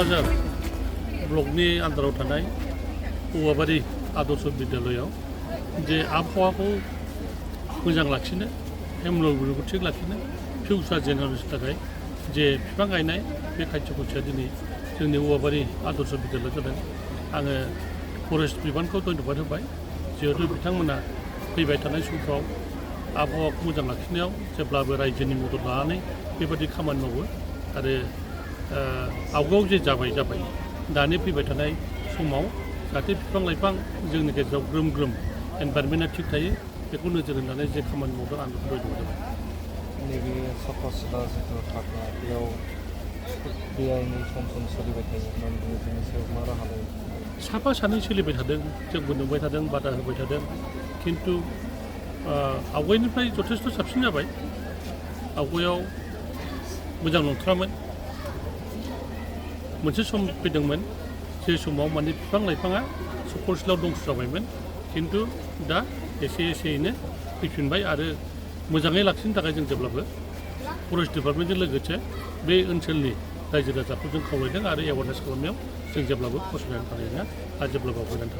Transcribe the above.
क'क्राझार ब्लकनि आन्दाराव थानाय औवाबारि आदर्श बिद्यालयाव जे आबहावाखौ मोजां लाखिनो हेमल'खौ थिग लाखिनो फिउचार जेनेरेसननि थाखाय जे बिफां गायनाय बे खायथ'खथिया दिनै जोंनि औवाबारि आदर्श बिद्यालयाव जादों। आङो फरेस्ट बिबानखौ धन्यबाद होबाय जिहेतु बिथांमोना फैबाय थानाय समफ्राव आबहावाखौ मोजां लाखिनायाव जेब्लाबो रायजोनि मदद लानानै बेबायदि खामानि मावो आरो आवगायाव जे जाबाय दानि फैबाय थानाय समाव जाहाथे बिफां लाइफां जोंनि गेजेराव ग्रोम ग्रोम एनभायरनमेन्टआ थिग थायो बेखौ नोजोर होनानै जे खामानि मावदों आं बेखौ धन्यबाद होबाय। नैबे साफा सुफा जिथु थाग्रा बेयाव बेआइनि सम सोलिबाय थायो बेनि सायाव मा राहा लायो? साफा सानै सोलिबाय थादों जोंबो नुबाय थादों बादा होबाय थादों खिन्थु आवगायनिफ्राय जथेस्थ' साबसिन जाबाय। आवगायाव मोजां नंथारामोन मोनसे सम फैदोंमोन जे समाव माने बिफां लाइफाङा सकलसिलाव दंस जाबायमोन खिन्थु दा एसेयैनो फैफिनबाय आरो मोजाङै लाखिनो थाखाय जों जेब्लाबो फरेस्ट डिपार्टमेन्टजों लोगोसे बे ओनसोलनि रायजो राजाखौ जों खावलायदों आरो एवारनेस खालामनायाव जों जेब्लाबो फसंथान थानाया आरो जेब्लाबो आवगायनानै थागोन।